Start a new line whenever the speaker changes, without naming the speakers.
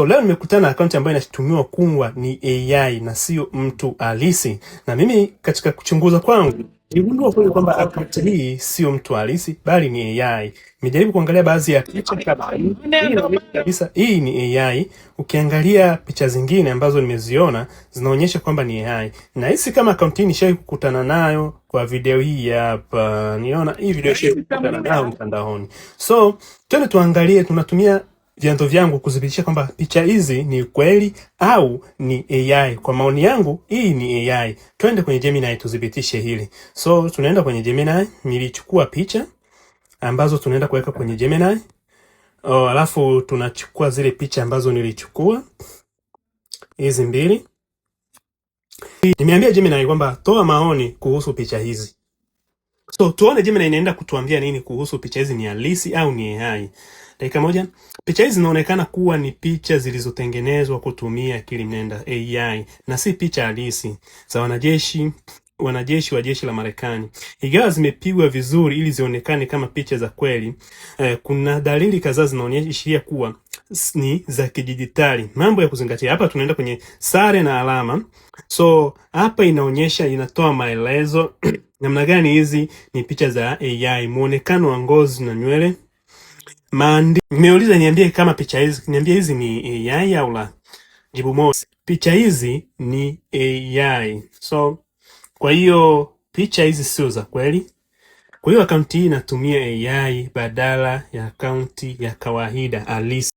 Leo nimekutana na akaunti ambayo inashutumiwa kuwa ni AI na sio mtu halisi, na mimi katika kuchunguza kwangu niligundua kweli kwamba akaunti hii sio mtu halisi bali ni AI. Nimejaribu kuangalia baadhi ya picha kama hii, hii inaonyesha kabisa hii ni AI. Ukiangalia picha zingine ambazo nimeziona zinaonyesha kwamba ni AI. Nahisi kama akaunti hii nishawahi kukutana nayo kwa video hii hapa. Niona hii video nishawahi kukutana nayo mtandaoni. So twende tuangalie, tunatumia vyanzo vyangu kuthibitisha kwamba picha hizi ni kweli au ni AI. Kwa maoni yangu hii ni AI. Twende kwenye Gemini tuthibitishe hili. So tunaenda kwenye Gemini, nilichukua picha ambazo tunaenda kuweka kwenye Gemini. Oh, alafu tunachukua zile picha ambazo nilichukua hizi mbili. Nimeambia Gemini kwamba toa maoni kuhusu picha hizi. So tuone Gemini inaenda kutuambia nini kuhusu picha hizi, ni halisi au ni AI. Dakika moja. Picha hizi zinaonekana kuwa ni picha zilizotengenezwa kutumia akili mnenda AI na si picha halisi za wanajeshi wa jeshi la Marekani. Ingawa zimepigwa vizuri ili zionekane kama picha za kweli, kuna dalili kadhaa zinaonyesha kuwa ni za kidijitali. Mambo ya kuzingatia hapa, tunaenda kwenye sare na alama. So hapa inaonyesha, inatoa maelezo namna gani hizi ni picha za AI, muonekano wa ngozi na nywele. Maandi, nimeuliza niambie kama picha hizi, niambie hizi ni AI au la. Jibu moja, picha hizi ni AI. So kwa hiyo picha hizi sio za kweli. Kwa hiyo akaunti hii inatumia AI badala ya akaunti ya kawaida halisi.